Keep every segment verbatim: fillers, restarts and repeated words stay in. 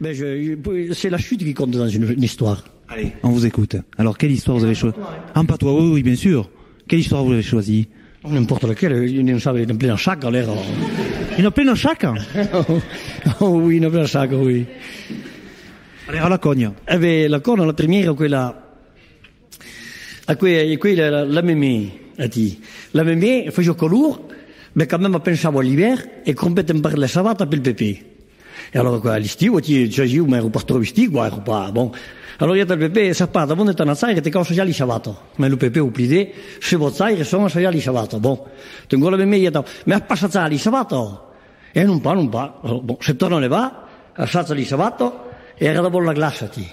Ben, je, je, c'est la chute qui compte dans une, une histoire. Allez, on vous écoute. Alors, quelle histoire vous avez choisi ? En patois, oui, oui, bien sûr. Quelle histoire vous avez choisi ? N'importe laquelle, je ne savais, une pleine à chaque, alors. Une pleine à chaque ? Oh, oui, une pleine à chaque, oui. Allez, à la cogne. Eh ben, la cogne, la première, quella, Aquò, aquò, la, la, la memé, aquí. La memé, fasiá calor, mès quand même pensava a l'ivèrn e crompèt un parelh de sabatas pel pepè. E alòrs, quoi, a l'estiu, aquí, jagiu, mès èra pas tròp estiu, quoi, èra pas, bon. Alòrs, i a tal pepè, sas pas, davant de t'anar saire, te cau sajar li sabatas. Mès lo pepè oblidèt, se va saire, sens sajar li sabatas. Bon, donc la memé, i a tal, mès as pas sajat li sabatas? E non pas, non pas. Alòrs, bon, se torna levar, assaja li sabatas, e èra davant la glaça, aquí.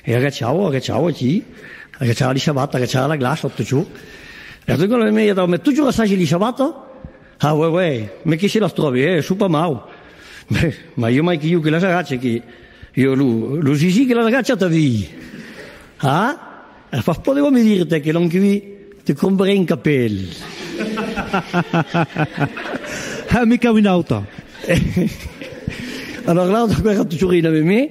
E agachava, agachava aquí, agachava li sabatas, agachava la glaça, totjorn. E donc la memé, mès totjorn assajas li sabatas? Ah, ouais, ouais, mès que se las tròbi, eh, son pas mau. Mès, mès ieu mai que ieu que las agache, que ieu, lo, lo Zizi que las agacha tanben. Ah? E fas pas de bon me dire, te, que l'an que vin te cromparè un capèl. Ah, me cau una auta. Alòrs l'auta, aquò èra totjorn la memé,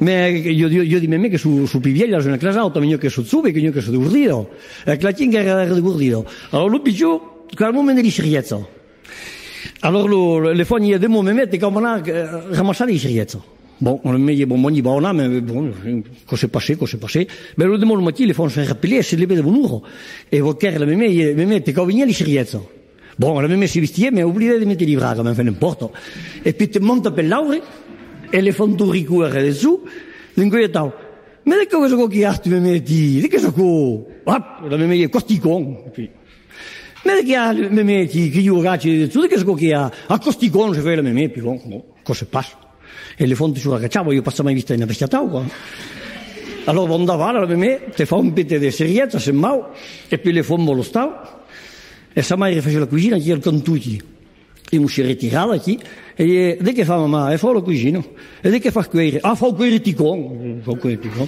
mès ieu, ieu, ieu di memé que son, son pus vièlhas una que las autas, mès ieu que son jove, que ieu que son degordida. E aquela aquí encara èra degordida. Alòrs lo pichon, qu'èra al moment de li cerièchas. Alòrs lo, lo, l'enfant i a de mot memé, te cau manar, eh, ramassar li cerièchas. Bon, la memé, bon, bon, i va anar, mès bon, quò se passe, quò se passe. Mès lo deman lo matin, l'enfant se rapelèt, se levèt de bona ora. E va quèrre la memé, memé, te cau venir li cerièchas. Bon, la memé se vestiguèt, mès oblidèt de metre li bragas, mès enfin, n'importa. E puèi te monta per l'aure, e l'enfant tot ricon èra dessús, d'un còp e tal. Mès de qué es aquò que as tu, memé, aquí? De qué es aquò? Ah, la memé, aquò's quicòm. E puèi, mès de qué as, memé, aquí, que ieu agache dessús, de qué es aquò que as? Aquò's quicòm, se fai la memé, puèi bon, bon, quò se passa. E l'enfant totjorn agachava, ieu pas jamai vist una bèstia atau, quoi. Alòrs, bon, davant, la memé, te fa un pete de cerièchas, se mau, e puèi l'enfant va a l'ostal, e sa maire fasiá la cosina, aquí al canton, aquí. E me soi retirada aquí, e, e de qué fas, mamà? E fau la cosina. E de qué fas cuèire? Ah, fau cuèire quicòm. Fau cuèire quicòm.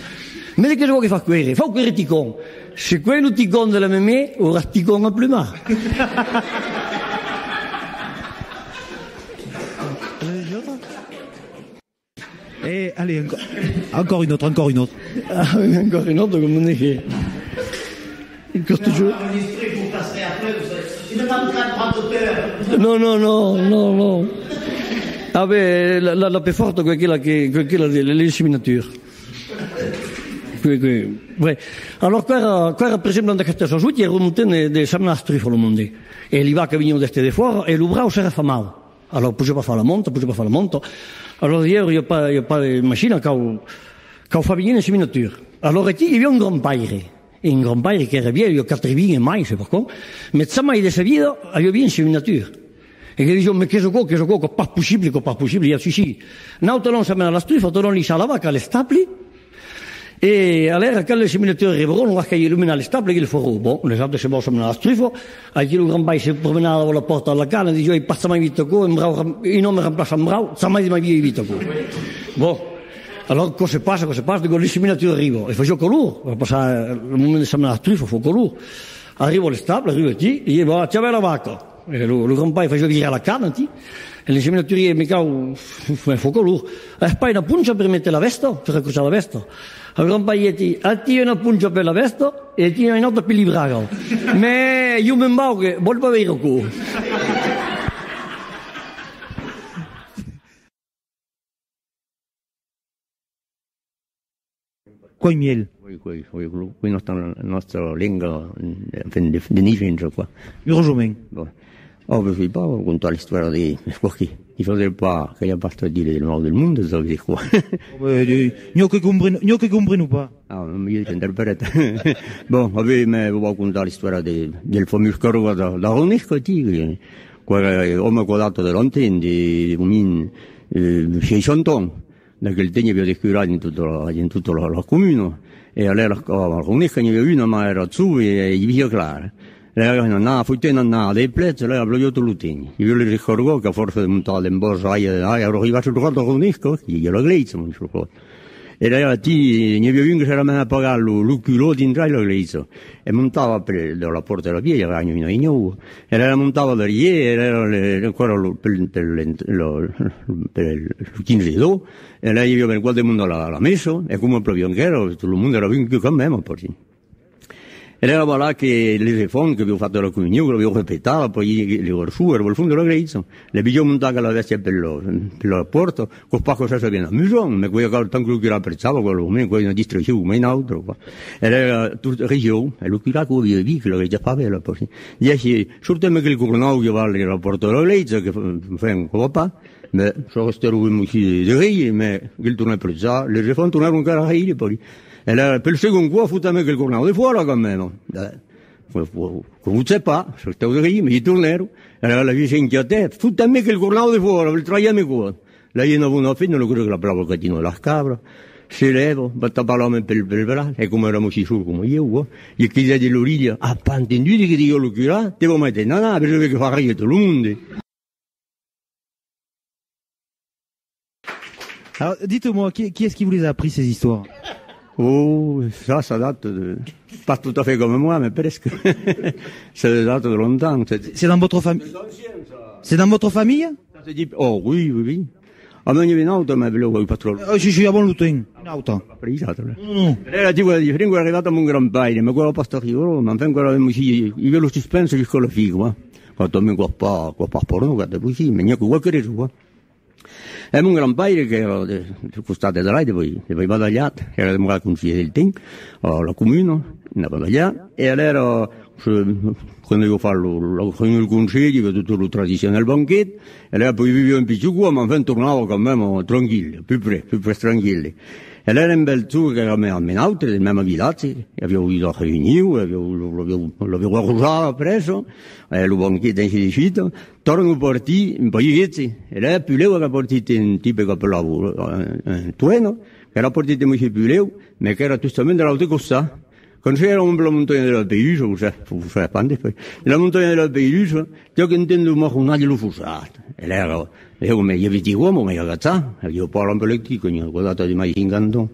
Mès de qué es aquò que fas cuèire? Fau cuèire quicòm. Se cuèi lo quicòm de la memé, auràs quicòm a plumar. Eh, allez, encore, encore une autre, encore une autre. Ah oui, encore une autre, comme on dit. Encore toujours. Non, non, non, non, non. Ah ben, la, la, la pus fòrta, qu'es aquela que, qu'es aquela de l'inseminatura. Que, que, ouais. Alòrs, qu'èra, qu'èra, per exemple, en d'aquestas sòrts, èra un temps de, de seminar las trufas, lo monde. E li vacas venián d'èstre defòra, e lo brau s'èra afamat. Alòrs, podiá pas far la monta, podiá pas far la monta. Alòrs, disiá, i a pas, i a pas de machina, cau, cau far venir l'inseminatura. Alòrs, aquí, i aviá un grand-paire. E un grand-paire qu'èra vièlh, i aviá quatre-vints e mai, sai pas quant, mès jamai de sa vida aviá vist inseminatura. E que disiá, mès qu'es aquò, qu'es aquò, qu'es pas possible, qu'es pas possible. I a, si, si. Nautres, l'an seminar las trufas, tornam laissar las vacas a l'estable, e alèra, quand l'inseminatura arribarà, nos cal lo menar a l'estable, que lo farà. Bon, los autres se van seminar las trufas. Aquí lo grand-paire se promenava davant la pòrta de la cana, disiá, ai pas jamai vist aquò, un brau rem-, un òme remplaça un brau, jamai de ma vida ai vist aquò. Bon, alòrs, quò se passa, quò se passa, de còp l'inseminatura arriba, e fasiá calor, per passar lo moment de seminar las trufas, fa calor. Arriba a l'estable, arriba aquí, e va, tiens, la vaca. E lo, lo grand-paire fasiá virar la cana, aquí. E l'inseminaturièr, me cau, me fa calor. As pas una poncha per metre la vèsta, per acrochar la vèsta? Lo grand-paire, aquí, aquí una poncha per la vèsta, e aquí una auta per li bragas. Mès ieu me'n vau, que vòli pas veire aquò. Quò's mièlh? Oui, oui, oui, oui, nòstra, nòstra lenga, enfin, de, de naissance, quoi. Urosament. Bon. Oh, ben, sai pas, contar l'istòria de, de quò que, que fasiá pas, que i a pas de dire del mau del monde, ça veut dire quoi. Oh, ben, de, n'i a que compreno, n'i a que compreno pas. Ah, mièlh, t'interprète. Bon, a ben, me vau contar l'istòria de, del famós cargòt de, de Ronesca, ti, que, que, òme, quò data de longtemps, de, de mil, eh, seissanta ans. D'aquel temps, i aviá de curats dins tota la, dins tota la, la comuna. E alèra, a Ronesca, n'i aviá una, mas èra jove e i vesiá clar. Alèra, anava, fotent anar de plècs, alèra, ploviá tot lo temps. I aviá l'escargòt qu'a fòrça de montar d'en bòsc, ai, ai, alèra arribat sul còl de Ronesca, que i a la glèisa, mon sul còl. Era, era, ti, n'i aviá un que s'èra mens apagat lo, lo culòt dintrai la glèisa. E montava per, de la pòrta de la vièlha, èra una, una nòva. Era, era montava darrièr, era, era le, encara lo, per, per l'ent-, lo, per lo quinze d'or, era, i aviá ben qualque monde a la, a la messa, e coma ploviá encara, tot lo monde èra vengut quand même, a partir. Era, era avala que les enfants que avián fach la comunion, que l'avián repetada, puèi le garçon èra al fons de la glèisa. Le vesián montar aquela bèstia per la, per la pòrta, quò pas que se sabián amusant, mès quò i a tant que lo curat prejava, quò, lo moment, quò, una distraccion coma una autra, quò. Era, era tot region, e lo curat quò aviá vist que la glèisa pas bèla, puèi. Diguèsse, sortèm aquel cornau que val la pòrta de la glèisa, que, enfin, quò va pas. Mès, se restèron ben mossí de, de rire, mès que tornèt prejar, les enfants tornèron encara rire, puèi. E la, pel segond còp, fotèm aquel cornau defòra, quand même. Ben, que, que, que vos sèpa, se restèron de rire, mès i tornèron. E la, la vieilha s'inquietèt, fotèm aquel cornau defòra, vos traiam aquò. La, i a una bona femna, la, que la plava la catina de las cabras, se lèva, va tapar l'òme pel, pel braç, e coma èra mossí sord coma ieu, quò, i cridèt de l'orilha: As pas entendut que diguèt lo curat? Te vau metre en anar, vau saber que fa rire tot lo monde. Alors, dites-moi, qui, qui est-ce qui vous les a appris, ces histoires ? Oh, ça, ça date de, pas tout à fait comme moi, mais presque. Ça date de longtemps. C'est, c'est dans votre famille ? C'est dans votre famille ? Ça se dit, oh, oui, oui, oui. Ah, mais il y avait une autre, mais là, oui, pas trop. Euh, je suis à bon Lutin. Une autre. Pas pris ça, là. Non, non. Là, tu vois, je suis arrivé à mon grand-père, mais quoi, pas terrible, mais enfin, quoi, même si il y avait le suspense jusqu'à la fille, quoi. Quand on me voit pas, quoi, pas pour nous, quand c'est possible, mais il n'y a que quoi que les jours, hein. E mon grand-paire, qu'èra de, del costat de Dalai, de Vai-, de Vaivadalhat, qu'èra demorat conseller del temps a la comuna, a Vaivadalhat, e alèra, se, quand aviá fach lo, la reünion del conselh, i aviá tot lo tradicional banquet, e alèra, puèi, viviá un pichon coma, enfin, tornava quand même, euh, tranquille, plus près, plus près tranquille. E alèra, un bèl jorn, qu'èra amb, amb nautres, del mème vilatge, aviá agut la reünion, aviá, l'aviá, l'aviá arrosada après, e lo banquet, ainsi de suite, Torno partir, un país vièlh, e la Pulèu èra partit un tipe qu'apelava, eh, eh, Toena, qu'èra partit de Mossur Pulèu, mès qu'èra justament de l'autre costat. Quand s'èra amb la montanha de la Pelusa, vos sa-, vos sabètz pas, de la montanha de la Pelusa, jo qu'entendo marronar de lo fossat. E l'èra, e jo me, i aviá dit, ò, me, me agachar, aviá pas lampe electrica, n'i a data de mai cinquanta ans.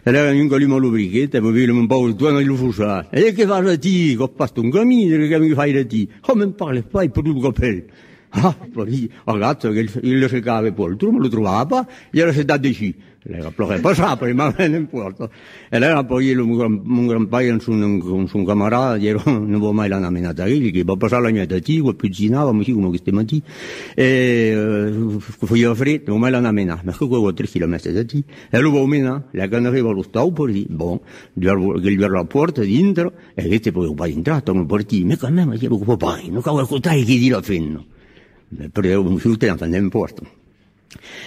E l'èra un qu'aluma lo briquet, e me vira mon paure Toena de lo fossat. E que fas aquí, qu'as pas ton camin, de que camin que fas aquí? Ò, me'n parles pas, e per lo capèl. Ah, parí, agacha, que el, el lo cercava per lo tromp, lo trobava pas, i èra setat dessús. L'èra plan repassat, per mai, n'empòrta. E l'èra parí lo mon gran, mon grand-paire amb son, amb son camarada, i èra, non vau mai l'anar menar aquí, que va passar la nuèit aquí, o puginava, mai coma aqueste matin. E, eh, que fasiá fred, non vau mai l'anar menar. Mès que quò, tres quilomètres d'aquí. E lo vau menar, la, quand arriba a l'ostau, parí, bon, duèr, que duèr la pòrta, dintra, e aqueste podiá pas dintrar, torna partir. Mès quand même, aquò, quò pas, non cau escotar, que ditz la femna. Mès per ieu, me surten, enfin, n'empòrta.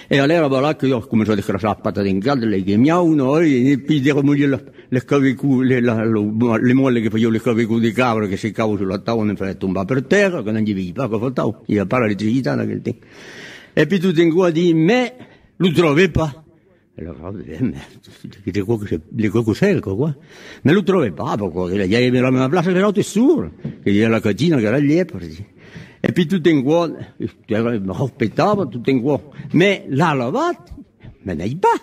E alèra, voilà, que jo començo a descrassar las patas d'en cal, de les que miauna, e, e puèi de remolhar la, les cavecons, les, la, lo, les mòles que fasiá les cavecons de cabra que secavan sus la taula, ne'n fasiá tombar per tèrra, que n'en devia pas, que faltava, i aviá pas l'electricitat en aquel temps. E puèi tot d'un còp, ditz, mès lo tròbe pas. E la, eh, mès, de qué, quò que se, de quò que cerca, quò? Mès lo tròbe pas, perqué que i a la mèma plaça que l'autre jorn, que i a la catina, que la lèp, per dire. E puèi tot d'un còp, me respectava, tot d'un còp. Mès l'a lavat, me n'ai pas.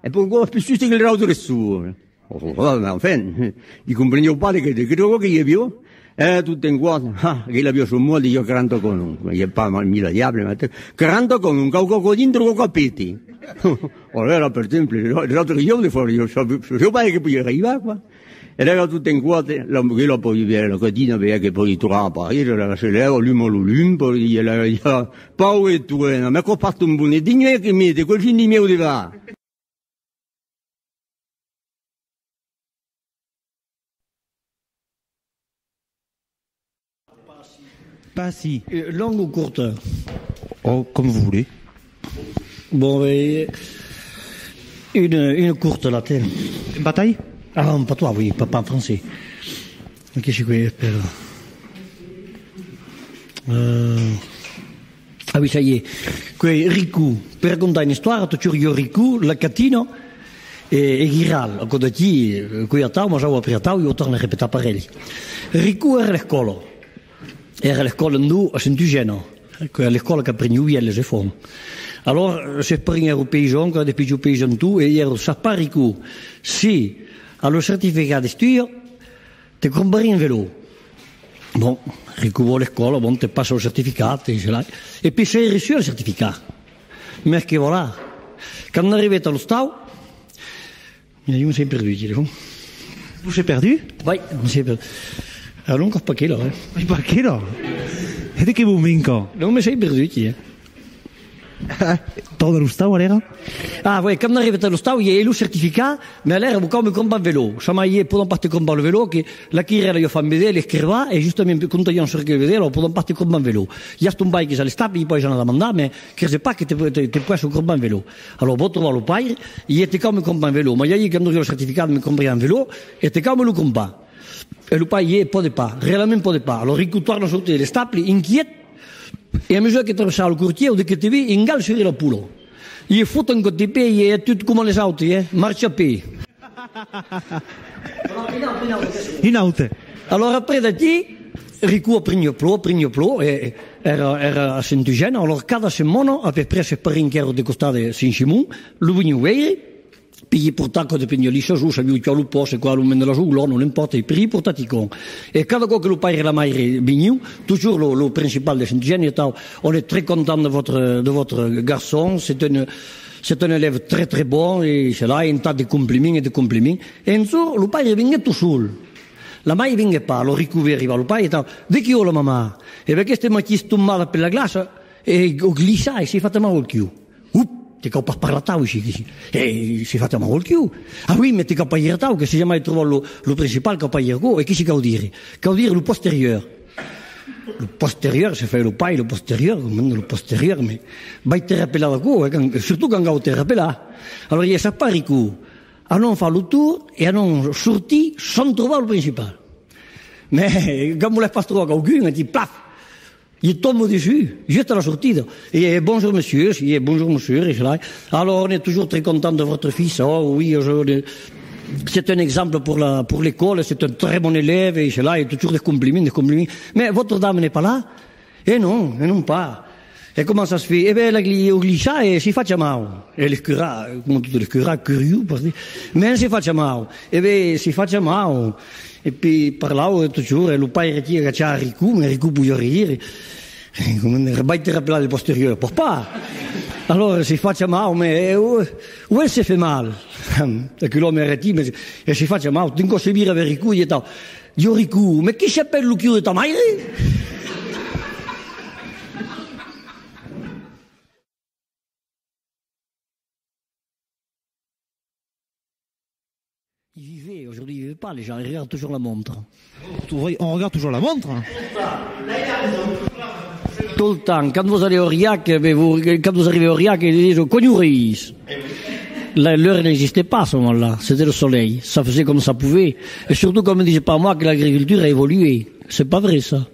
E perqué, pus juste que l'autre jorn. Oh, oh, mès enfin, i compreniá pas de qué, de qué tròbe que i aviá. E tot d'un còp, ah, que l'aviá sul mòl, disiá quaranta canons. I a pas mila diables, mès quaranta canons, quauquarren dintra, quò capète. Alèra, per exemple, les autres jorns, de fòra, jo sabiá, sabiá pas que podiá arribar, quò. E l'èra tot d'un còp, la, que la pòdi veire, la catina, veire que pòdi tornar a aparéisser, la se lèva, aluma lo lum, pòdi, e la, e la, paure Toena, mès quò pas ton bonet, dinha que mete, quò es un dimèu de va. Passi. Euh, longue ou courte ? Oh, comme vous voulez. Bon, ben, une, une courte, là, tiens. En bataille ? Ah, en patois, oui, pas, pas en français. Qu'est-ce que je peux faire ? Euh, Ah oui, ça y est. Quò es Ricot. Per racontar una istòria, totjorn i a Ricot, la catina, e, e Guiral. Aquò d'aquí, eh, quò es atau, mas ja o ai aprés atau, e o torne repetar parelh. Ricot èra a l'escòla. Èra a l'escòla, endó, a Sent Eugène. Quò es a l'escòla qu'aprenián vièlh les enfants. Alors, eh, sos parents èran païsans, encara de pichons païsans, tot, e i èran: "Sas pas, Ricó, si as lo certificat d'estudis, te cromparem un velò." Bon, Ricó va a l'escòla, bon, te passa lo certificat, e cela. E puèi s'es reçut lo certificat. Mès que voilà, quand arribèt a l'ostau, e, ieu me sei perdut, ieu. Vous s'est perdu? Oui, me sei perdut. Ah non, pas aquela, eh. Pas aquela? E de qué vos manca? Non, me sei perdut, eh. Torna a l'ostau, alèra? Ah, oui, quand arribèt a l'ostau, i a lo certificat, mès alèra, vos cau me crompar un velò. Sa maire: "Podèm pas te crompar lo velò, que la quirèla i a fan vedèr, l'escrevas, e justament, quand i a un cercle vedèr, alòrs podèm pas te crompar un velò. I a ton paire qu'es a l'estable, i pòdes anar demandar, mès crese pas que te, te, te pòdes crompar un velò." Alòrs, vau trobar lo paire, e: "Te cau me crompar un velò." "Mès ieu, quand auriá lo certificat, me crompriá un velò, e te cau me lo crompar." E lo paire: "Pòde pas, realament pòde pas." Alòrs Ricó torna sortir de l'estable, inquiet, e a mesura que traversava lo cortièr, de que te vei un gal surir la pola. I fot un còp de pè, e tot coma les autres, eh, marcha a pè. Un aute. Alòrs, après d'aquí, Ricó apreniá plan, apreniá plan, e èra, èra a Sent Eugène, alòrs cada setmana, a pus près, sos parents qu'èran de costat de Sent Simon, lo venián veire, puèi i portava, quand dependiá de l'estacion, sabián qual èra lo pòste, qual èra lo moment de la jornada, non, n'impòrta, e puèi i portava quicòm. E cada còp que lo paire e la maire venián, totjorn lo, lo principal de Sent Eugène, e tal: "On est très content de votre, de votre garçon, c'est un, c'est un élève très, très bon", e cela, e un tas de compliments e de compliments. E un jorn, lo paire venguèt tot sol. La maire venguèt pas, alòrs Ricó vei arribar lo paire, e tal: "De qué i a, la mamà?" "E ben, aqueste matin es tombada per la glaça, e a glissat, e s'es fach mal al cul." "Up, te cau pas parlar atau aicí, que si." "E s'es fach mal al cul?" "Ah oui, mès te cau pas dire atau, que se jamai trobas lo, lo principal, cau pas dire aquò, e que si cau dire? Cau dire lo posterior." "Lo posterior?" se fai lo paire, "lo posterior, coma lo posterior, mès vai te rapelar d'aquò, eh, quand, surtot quand cau te rapelar." Alòrs i a: "Sas pas, Ricó, anam far lo torn e anam sortir sens trobar lo principal. Mès quand volètz pas trobar qualqu'un, aquí, plaf, i tomba dessús, just a la sortida. E, e, bonjour monsieur, e, bonjour monsieur, e cela. Alors, on est toujours très content de votre fils. Oh oui, je, le, c'est un exemple pour la, pour l'école, c'est un très bon élève, e cela, e totjorn de compliments, de compliments. Mais votre dame n'est pas là? E non, e non pas. E coma ça se fait? E ben, la gli-, a glissat, e s'es fach mal. E los curats, coma totes los curats, curiós, per dire, mès s'es fach mal. E ben, s'es fach mal. E puèi parlavan, e totjorn, e lo paire aquí agachava Ricó, mès Ricó podiá rire. E coma dire, vai te rapelar del posterior, pòs pas. Alors, s'es fach mal, mès, e, où, où elle s'est fait mal? Aquel òme èra aquí, mès, e s'es fach mal, d'un còp se vira vers Ricó, e tal: Diu: Ricó, mès que s'apèla lo cul de ta maire? Ils vivent, aujourd'hui, ils vivent pas, les gens, ils regardent toujours la montre. On regarde toujours la montre. Tout le temps. Quand vous allez au Aurillac, eh ben, vous, quand vous arrivez au Aurillac, ils disent: Conhoreis. La, l'heure n'existait pas à ce moment-là, c'était le soleil. Ça faisait comme ça pouvait. Et surtout qu'on me dise pas, moi, que l'agriculture a évolué. C'est pas vrai, ça.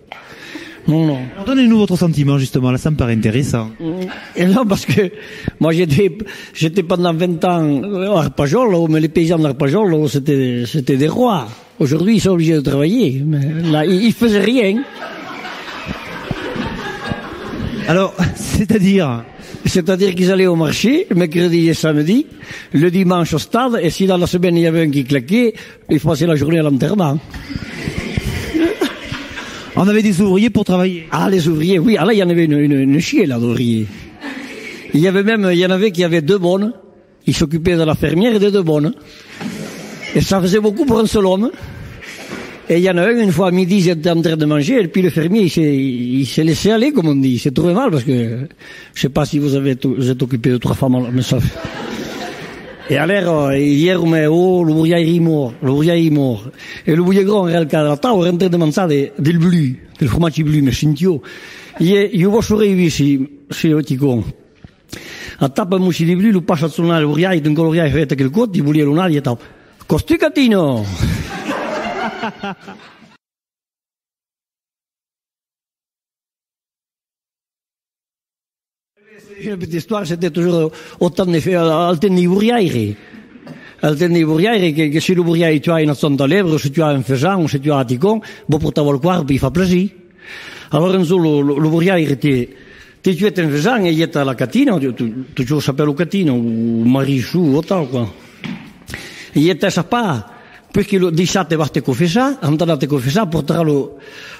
Non, non. Alors, donnez-nous votre sentiment, justement, là, ça me paraît intéressant. Et non, parce que moi, j'étais, j'étais pendant vingt ans à Arpajon, là, mais les paysans d'Arpajon, là, c'était, c'était des rois. Aujourd'hui, ils sont obligés de travailler, mais là, ils, ils faisaient rien. Alors, c'est-à-dire? C'est-à-dire qu'ils allaient au marché, mercredi et samedi, le dimanche au stade, et si dans la semaine il y avait un qui claquait, ils passaient la journée à l'enterrement. On avait des ouvriers pour travailler. Ah, les ouvriers, oui. Ah, là, il y en avait une, une, une chier, là, d'ouvriers. Il y avait même, il y en avait qui avaient deux bonnes. Il s'occupait de la fermière et des deux bonnes. Et ça faisait beaucoup pour un seul homme. Et il y en a un, une fois à midi, ils étaient en train de manger, et puis le fermier, il s'est, il s'est laissé aller, comme on dit. Il s'est trouvé mal, parce que, je sais pas si vous avez, vous êtes occupé de trois femmes, mais ça fait. E alèra, eh, i èra: mès, oh, lo briaire es mòrt, lo briaire es mòrt. E lo briaire grand èra al cap de la taula, èra en train de manjar de, del blu, del fromatge blu, me sentiá. E, e ieu vau sorrir, si, si, lo ticon. Atapa un mocin de blu, lo passa al jornal al briaire, d'un còp lo briaire fèt aquel còp, i voliá lo nat, e tal: Còs tu, Catino! Una petita istòria, c'était toujours au temps de, al temps dei briaires. Al temps dei briaires, que, que si lo briaire tuava una chonta lèbre, o se tuava un fesan, o se tuava un ticon, vos portava al còrp, i fa plaser. Alòrs, un jorn, lo, lo, lo briaire te, Te tuèt un fesan e ièt a la catina, tu, tu, tu, tu sapèl lo catina, o marissó, o tal, quoi. E ièt a sa part, puisque lo, dissabte vas te confessar, an d'anar te confessar, portarà lo,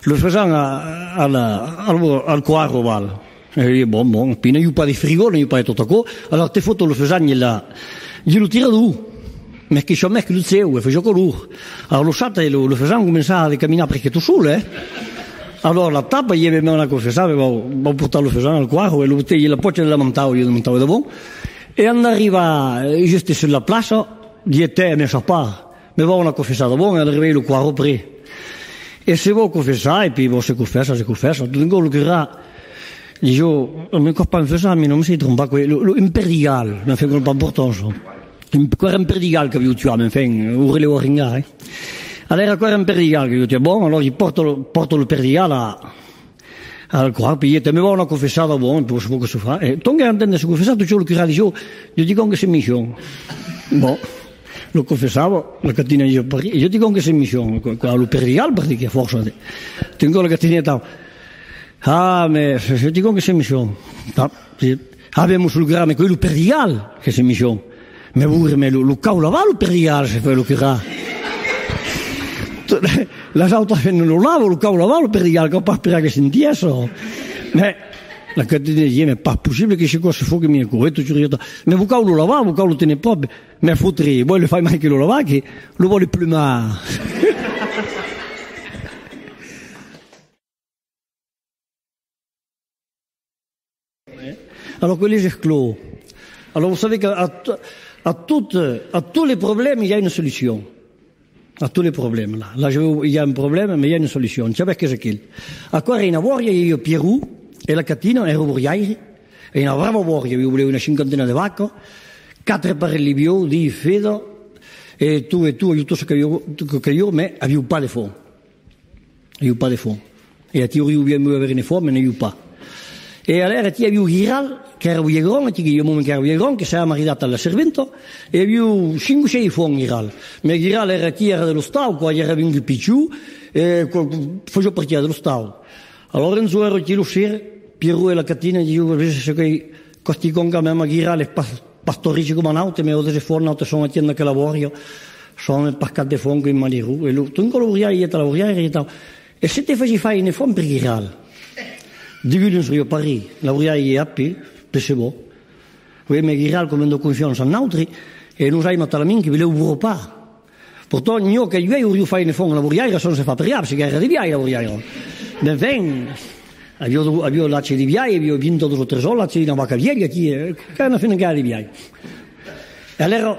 lo fesan a, a la, al, al coarro, val. E bon, bon, pi n'aviu pas de frigo, n'aviu pas de tot aquò, alors te fòto lo fesan e la, e lo tirador. Mès que siá mès que lo cèu, e fasiá calor. Alors lo sat, lo, lo fesan començava de caminar presque tot sol, eh. Alors la tapa, ieu me vau anar confessar, me vau, vau portar lo fesan al coarro, e lo botèi a la pòcha de la mantau, ieu de mantau de bon. E an d'arribar, eh, juste sus la plaça, ièt a mé sa part, me vau anar confessar de bon, e an d'arribar lo coarro près. E se vau confessar, e pi bon, se confessa, se confessa, tot d'un còp lo curat, diu, me còp pas un fesan, mès non me sèi trompat, que lo, lo, un perdigal, me fai pas important, ça. Aquò èra un perdigal qu'aviu tuat, mès enfin, o relèu a ringar, eh. Alèra, aquò èra un perdigal qu'aviu tuat. Bon, alòrs, i pòrta lo, pòrta lo perdigal a, al coarro, pi ièt a, me vau anar confessar, bon, e pi se vau que se fa. E tant qu'èra en tren de se confessar, totjorn lo curat disiá, ieu dicon que sèm michons. Bon, lo confessava, la catina disiá pas ri, ieu dicon que sèm michons, quoi, lo perdigal, perdigal, a fòrça de, tant que la catina e tal. Ah, mès, ieu dicon que sèm michons. Ah, Ah ben, mossur lo curat, mès qu'es lo perdigal que sèm michons. Mès bon, mès lo, lo cau lavar lo perdigal, se fa lo curat. Las autras femnas lo lavan, lo cau lavar lo perdigal, cau pas esperar que sentièssa. Mès la catina disiá, mès pas possible que se còp se fòque mièlhs que tot, mès vos cau lo lavar, vos cau lo téner pròpre. Mès fotre, vòle far mai que lo lavar, que lo vòle plumar. Alors que les esclos. Alors, vous savez qu'à, à, à tout, à tous les problèmes, il y a une solution. À tous les problèmes, là. Là, je, il y a un problème, mais il y a une solution. Sabètz qu'es aquel? Aquò èra una bòria, i aviá Pierrot e la catina, èra boriaire, e una brava bòria, aviá, volèu, una cinquantena de vacas, quatre parelhs de buòus, dètz fedas, e tot, e tot, aviá tot çò qu'aviá, que caliá, mès aviá pas de fòc. Aviá pas de fòc. E aquí auriá bien vougut aver de fòc, mès n'aviá pas. E alèra aquí aviá Guiral, qu'èra un vielh grand, aquí, un moment qu'èra un vielh grand, que s'èra maridat a la serventa, e aviá cinc o sièis fòcs, Guiral. Mès Guiral èra aquí, èra de l'ostau, quoi, i èra vengut pichon, e, qu-, qu-, fasiá partida de l'ostau. Alòrs, un jorn, èra aquí lo ser, Pierrot e la catina, disiá, vese çò qu'es quicòm quand même, Guiral es pas, pas tot riche coma nautres, mès o de fòcs, nautres som aquí en aquela bòria, som pas cap de fòcs, qu'es malurós. E lo, tot d'un còp lo boriaire, ièt a la boriaire, e tal. E se te fasi far un fòc per Guiral? Diu, non seriá pas ri. La boriaire, e api, per se vos. Oui, mès Guiral, coma a de confiança en nautres, e nos aima talament que volèu bropar. Pourtant, ieu que ieu auriá fach un fòc a la boriaira, sans se far pariar, parce qu'èra de biais, la boriaira. Mès enfin, aviá, aviá lach de biais, aviá vint-e-dos o tres ans, lach d'una vaca vièlha, aquí, eh, qu'èra una femna qu'èra de biais. E alèra,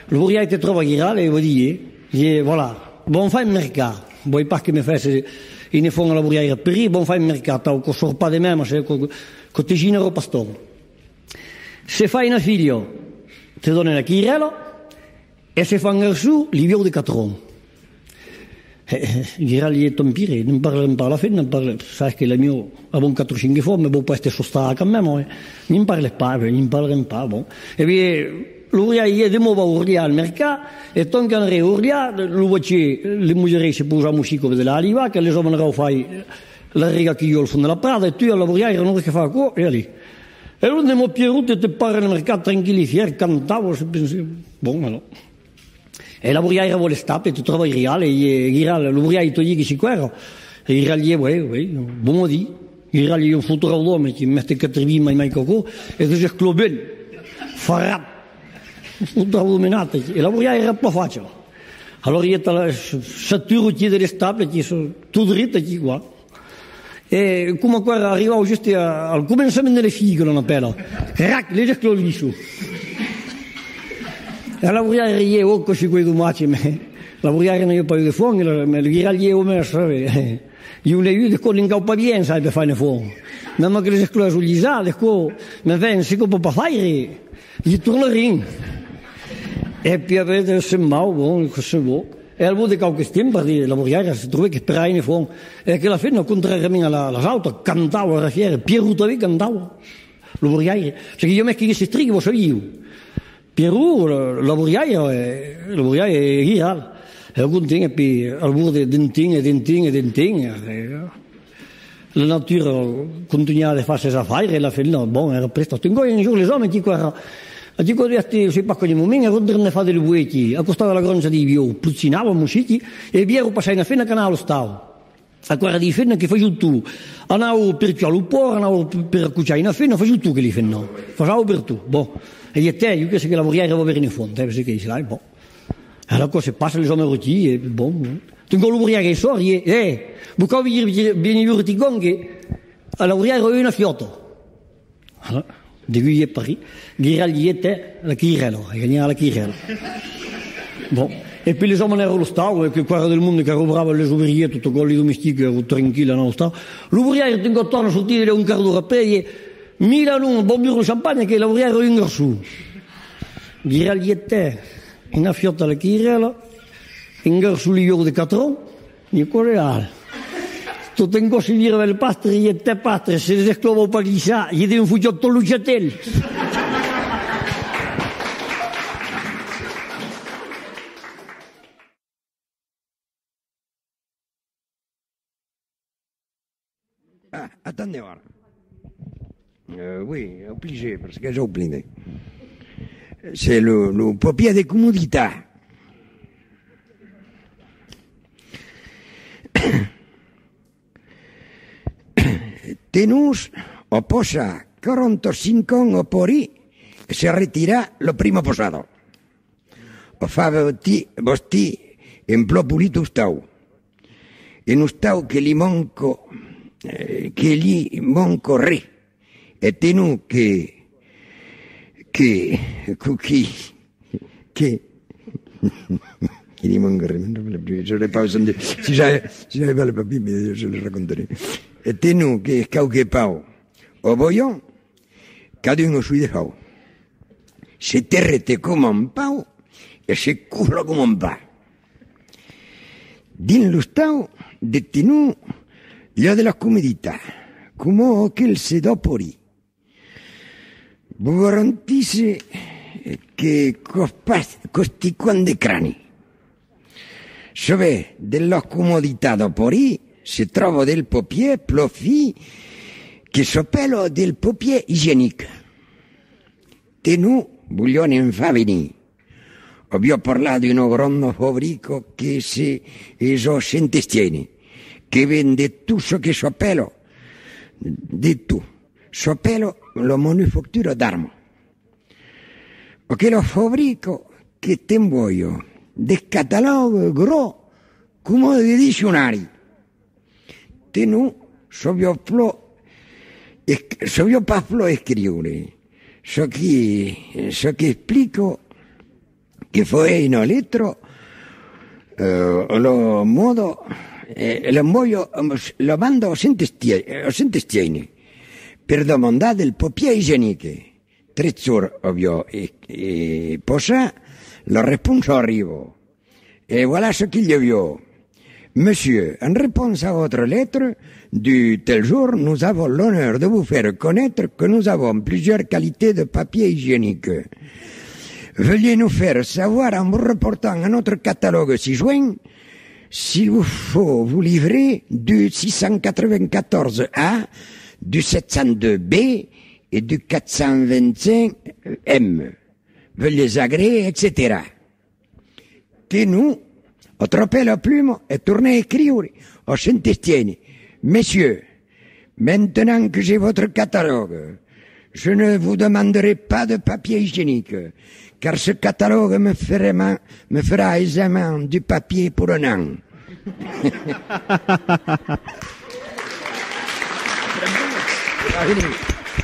lo boriaire te tròba Guiral e vòu dire, e voilà, vòu far un mercat, vòu pas que me fèsse un fòc a la boriaira, per ri, vòu far un mercat, tau, que sòrt pas de mèma, se, que, que te ginarà pas tant. Se fai una filha, te dòne una quirèla, e se fa un garçon, li vieu de quatre ans. Eh, eh, Guiral, tant pire, ne'n parlarem pas a la femna, ne'n parla, sabes que la mieu, avèm quatre o cinc fòcs, mès vòu pas èstre sostada quand même, eh. Ne'n parles pas, ben, ne'n parlarem pas, bon. E bien, lo boriaire, de mò vau orlhar al mercat, e tant qu'anaré orlhar, lo vachier, le mojarei se pausa musica de la aliva, que les òmes rau fai la rega que i a al fons de la prada, e tu, a la boriaira, non res que far aquò, e allez. E l'endemà Pierrot te, te para al mercat tranquille e fièr, cantava, se pensa, bon, alors. E la boriaira vòu l'estable, te tròba Guiral, e, e Guiral, lo boriaire te ditz que si quèra. E Guiral ditz, oui, oui, bon, m'a dit. Guiral ditz, un fotrau d'òme, que mès te quatre-vints mai mai qu'aquò, e des esclòps ben, farrat. Un fotrau d'òme nat, e la boriaira èra pas facha. Alors, i a la, s'atura aquí de l'estable, aquí, tot dret, aquí, quoi. E coma aquò èra arribat juste a, al començament de la figa, que l'òm apèla. Crac, les esclòps lissos. E la boriaira ditz, oh, que si quò's domatge, mès la boriaira n'aviá pas agut de fòc, e la, mès lo Guiral ditz, oh, mès, sabes, ieu n'ai agut, de còps ne'n cau pas bien, sabes, per far un fòc. Mèma que les esclòps son lisats, de còps, mès enfin, se quò pòt pas faire, i tornarem. E puèi après, se'n vau, bon, que se vau. E al bot de quauques temps, per dire, la boriaira se trobèt qu'esperava un fòc. E aquela femna, contràriament a la, las autras, cantava, èra fièra, Pierrot tanben cantava, lo boriaire. Se que ieu mès que se triga, vos sabiu. Pierrot, la, la boriaira, e, la boriaira e Guiral. E content, e puèi al bot de, d'un temps, e d'un temps, e d'un temps, e, La natura contunhava de far ses afaires e la femna, bon, èra prèsta. Tengòi un jorn les òmes, aquí, quò èra, aquí, quò deviá èstre, sai pas qual moment, èra en tren de far del boès aquí, a costat de la granja dei Viaus, plotzinava, mossiqui, e vièron passar una femna qu'anava a l'ostau. Aquò èra dei femnas que fasián tot. Anavan per tuar lo pòrc, anavan per, per acochar una femna, fasián tot, aquelas femnas. Fasián per tot. Bon. E ietè, ieu que se que la briaire va veire una font, eh, parce que là, bon. Ara, aquò se passa, les òmes rotí, e bon, bon. Tengòi lo briaire e sòrt, e, eh, vos cau venir, venir veire quicòm que a la briaire a una fiòta. Ara, degun ieu parí, Guirèl ietè, la queirèla, e ganhar la queirèla. Bon. E puei les òmes anèron a l'ostau, e que quò èra del monde, qu'èra brave, les obriers, tot aquò, les domestiques, èran tranquilles, anèron a l'ostau. Lo briaire, tengòi, torna sortir, un quart d'ora après, e mila non, bon, beure lo champagne, que la briaire a un garçon. Guirèl ietè, una fiòta a la queirèla, un garçon li ieu de quatre ans, Nicolas. Tot un còp se vira vèrs lo pastre, ietè pastre, se les esclòps vau pas glissar, ietè un fotut tot lo chastèl. Ah, attendez voir. Euh, oui, au plijé, parce que j'ai oublié. C'est le, le papier de commodité. Tenons a passar quaranta-cinc ans a París e se retirar la prima passada. A far vòsti, vòsti un plan polit ostau. Un ostau que li manca, eh, que li manca ren. E tenons que, que, que, que, que, que li manca ren, je ne me rappelle plus, je l'ai pas entendu. Si j'avais, si j'avais pas le papier, mais je le raconterai. E tenons que quauque pauc a Boyon, cadun a soi defau. Se terreta coma un pau e se cofla coma un pas. Dins l'ostau de Tenons i a de la comoditat, coma aquel se dò París. Vos garantisse que quò's pas, quò's quicòm de crani. Sabètz, dins la comoditat de París se tròba del papièr plan fin que s'apèla del papièr igienic. Tenons voliá ne'n far venir. Aviá parlat d'una granda fabrica que se es a Sent-Estienne, que ven de tot çò que s'apèla, de tot, s'apèla la manufactura d'armas. Aquela fabrica que t'envòia de catalògs gros coma de diccionaris. Tenons sabiá plan, esc-, sabiá pas plan escriure, çò qui, çò qu'explica que faguèt una letra, eh, a la mòda, eh, l'envòia, eh, la manda a Sent-Estie-, a Sent-Estienne per demandar del papièr igienic. Tres jorns aviá, eh, eh, passat, la responsa arriba. Et voilà ce qu'il y a eu. Monsieur, en réponse à votre lettre du tel jour, nous avons l'honneur de vous faire connaître que nous avons plusieurs qualités de papier hygiénique. Veuillez nous faire savoir en vous reportant à notre catalogue ci-joint s'il vous faut vous livrer du six cent quatre-vingt-quatorze A, du sept cent deux B et du quatre cent vingt-cinq M. Veuillez agréer, et cetera. Tenons, atrapèt la pluma e tornèt escriure a Sent-Estienne. Monsieur, maintenant que j'ai votre catalogue, je ne vous demanderai pas de papier hygiénique, car ce catalogue me fera ma-, me fera aisément du papier pour un an.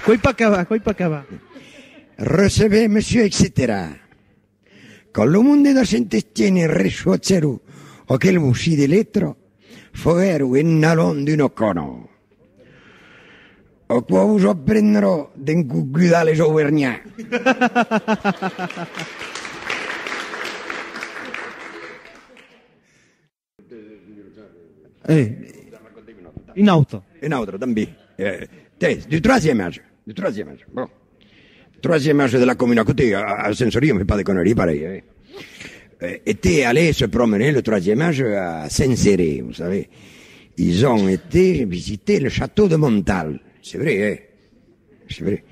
Quò's pas acabat, quò's pas acabat. Recevez, monsieur, et cetera. Quand lo monde de Sent-Estienne reçuguèron aquel bocin de letras, faguèron un nalon d'una còna. Aquò vos aprendrà d'encogudar les Auvernhats. Eh, un autre. Un autre, tant pis. Euh, tè, du troisième âge. Du troisième âge. Bon. Troisième âge de la commune à côté, à, à Saint-Céré, on fait pas des conneries pareilles, hein. Euh, était allé se promener le troisième âge à Saint-Céré, vous savez. Ils ont été visiter le château de Montal. C'est vrai, hein ? C'est vrai.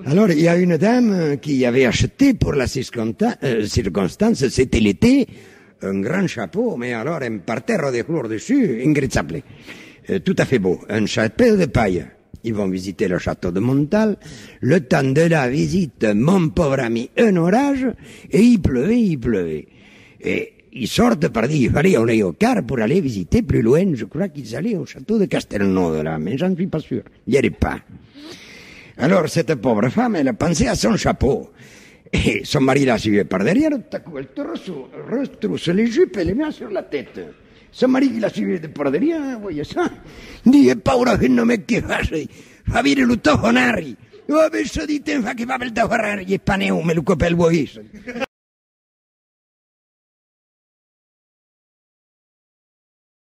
Alors, il y a une dame qui avait acheté pour la circonsta-, euh, circonstance, c'était l'été, un grand chapeau, mais alors un parterre de fleurs dessus, incroyable. Euh, tout à fait beau, un chapeau de paille. Ils vont visiter le château de Montal. Le temps de la visite, mon pauvre ami, un orage, et il pleuvait, il pleuvait. Et ils sortent par dire, il fallait aller au car pour aller visiter plus loin. Je crois qu'ils allaient au château de Castelnau, de là, mais j'en suis pas sûr. Il n'y allait pas. Alors, cette pauvre femme, elle a pensé à son chapeau. Et son mari la suivait par derrière, tout à coup, elle te retrousse, retrousse les jupes et les met sur la tête. Son mari qui la suivait de par derrière, hein, voyait ça. Dit, eh, paura femna, mès que fas? Fa virar lo tafanari. Oh, ben, se dit, te'n fa que fa pel tafanari, es pas neu, mès lo còp el vòl.